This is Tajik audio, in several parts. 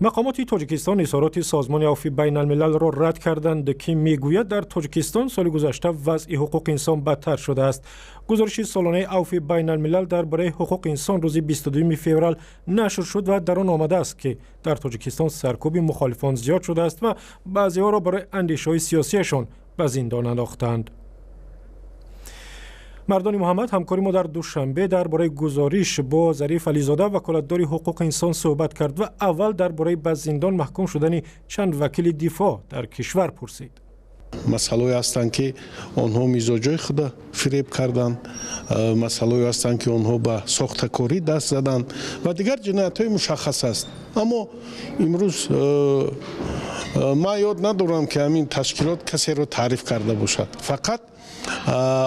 Мақомоти Тоҷикистон изҳороти Созмони Афви Байналмилалро рад карданд, ки мегӯяд, дар Тоҷикистон соли гузашта вазъи ҳуқуқи инсон бадтар шудааст. Гузориши солонаи Афви Байналмилал дар бораи ҳуқуқи инсон рӯзи 22 феврал нашр шуд ва дар он омадааст, ки дар Тоҷикистон саркӯби мухолифон зиёд шудааст ва баъзеҳоро барои андешаҳои сиёсиашон ба зиндон андохтанд. Мардони Муҳаммад, ҳамкори мо дар Душанбе, дар бораи гузориш бо Зариф Ализода, ваколатдори ҳуқуқи инсон, суҳбат кард ва аввал дар бораи ба зиндон маҳкум шудани чанд вакили дифоъ дар кишвар пурсид. Масъалое ҳастанд, ки онҳо мизоҷои худа фиреб карданд, масъалое ҳастанд, ки онҳо ба сохтакорӣ даст заданд ва дигар ҷиноятҳои мушаххас аст. Аммо имрӯз ман ёд надорам, ки ҳамин ташкилот касеро таъриф карда бошад. Фақат,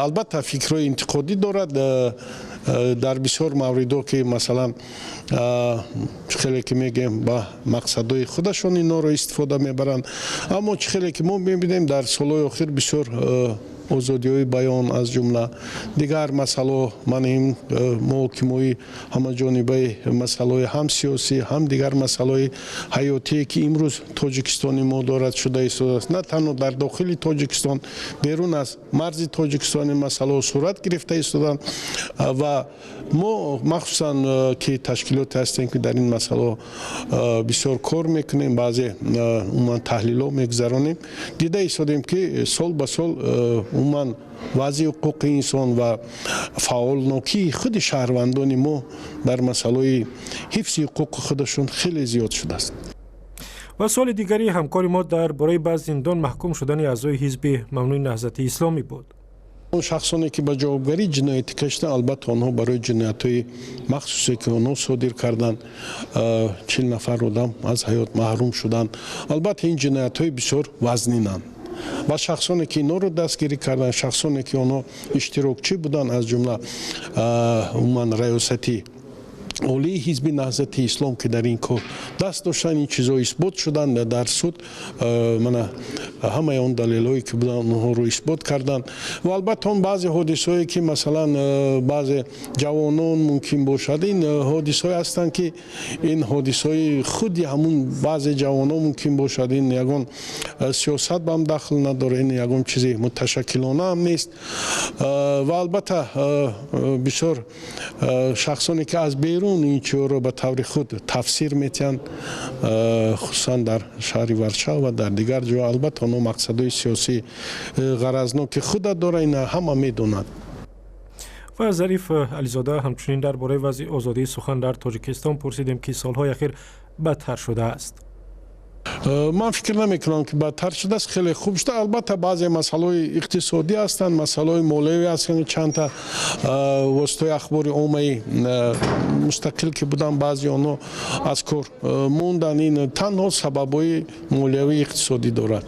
албатта, фикрҳои интиқодӣ дорад дар бисёр мавридҳо, ки масалан, чӣ хеле ки мегӯем, ба мақсадҳои худашон инҳоро истифода мебаранд. Аммо чӣ хеле ки мо мебинем, дар солҳои охир бисёр озодиҳои баён, аз ҷумла дигар масъалаҳо, ман ин муҳокимаҳои ҳамаҷонибаи масъалаҳои ҳам сиёсӣ, ҳам дигар масъалаҳои ҳаётие, ки имрӯз Тоҷикистони мо дорад, шуда истодааст. На танҳо дар дохили Тоҷикистон, берун аз марзи Тоҷикистон ин масъалаҳо сурат гирифта истоданд ва мо махсусан, ки ташкилоте ҳастем, ки дар ин масъалаҳо бисёр кор мекунем, баъзе умуман таҳлилҳо мегузаронем, дида истодем, ки сол ба сол умуман вазъи ҳуқуқи инсон ва фаъолнокии худи шаҳрвандони мо дар масъалаҳои ҳифзи ҳуқуқи худашон хеле зиёд шудааст. Ва суоли дигари ҳамкори мо дар бораи ба зиндон маҳкум шудани аъзои ҳизби мамнӯи Наҳзати Исломӣ буд. Он шахсоне, ки ба ҷавобгарии ҷиноятӣ кашиданд, албатта, онҳо барои ҷиноятҳои махсусе, ки онҳо содир карданд, 40 нафар одам аз ҳаёт маҳрум шуданд. Албатта, ин ҷиноятҳои бисёр вазнинанд ва шахсоне, ки инҳоро дастгирӣ карданд, шахсоне, ки онҳо иштирокчӣ буданд, аз ҷумла умуман раёсати олии ҳизби Наҳзати Ислом, ки дар ин кор даст доштанд, ин чизҳо исбот шуданд дар суд. Мана ҳамаи он далелҳое, ки буданд, онҳоро исбот карданд. Ва албатта, он баъзе ҳодисаҳое, ки масалан баъзе ҷавонон мумкин бошад, ин ҳодисаҳое ҳастанд, ки ин ҳодисаҳои худи ҳамун баъзе ҷавонон мумкин бошад. Ин ягон сиёсат ба ҳам дахл надорад, ин ягон чизи муташаккилона ҳам нест. Ва албатта, бисёр шахсоне, ки аз берун ин чизҳоро ба таври худ тафсир метиҳанд, хусусан дар шаҳри Варшава ва дар дигар ҷо, албатта, онҳо мақсадҳои сиёсии ғаразноки худа доранд, ина ҳама медонад. Ва Зариф Ализода ҳамчунин дар бораи вазъи озодии сухан дар Тоҷикистон пурсидем, ки солҳои ахир бадтар шудааст. Ман фикр намекунам, ки бадтар шудааст, хеле хуб шуда. Албатта, баъзе масъалаҳои иқтисодӣ ҳастанд, масъалаҳои молиявӣ ҳастанд. Чандта воситаҳои ахбори оммаи мустақил, ки буданд, баъзе онҳо аз кор монданд. Ин танҳо сабабҳои молиявии иқтисодӣ дорад.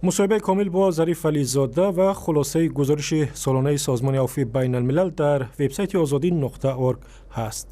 Мусоҳибаи комил бо Зариф Ализода ва хулосаи гузориши солонаи Созмони Афви Байналмилал дар вебсайти Озодӣ.org ҳаст.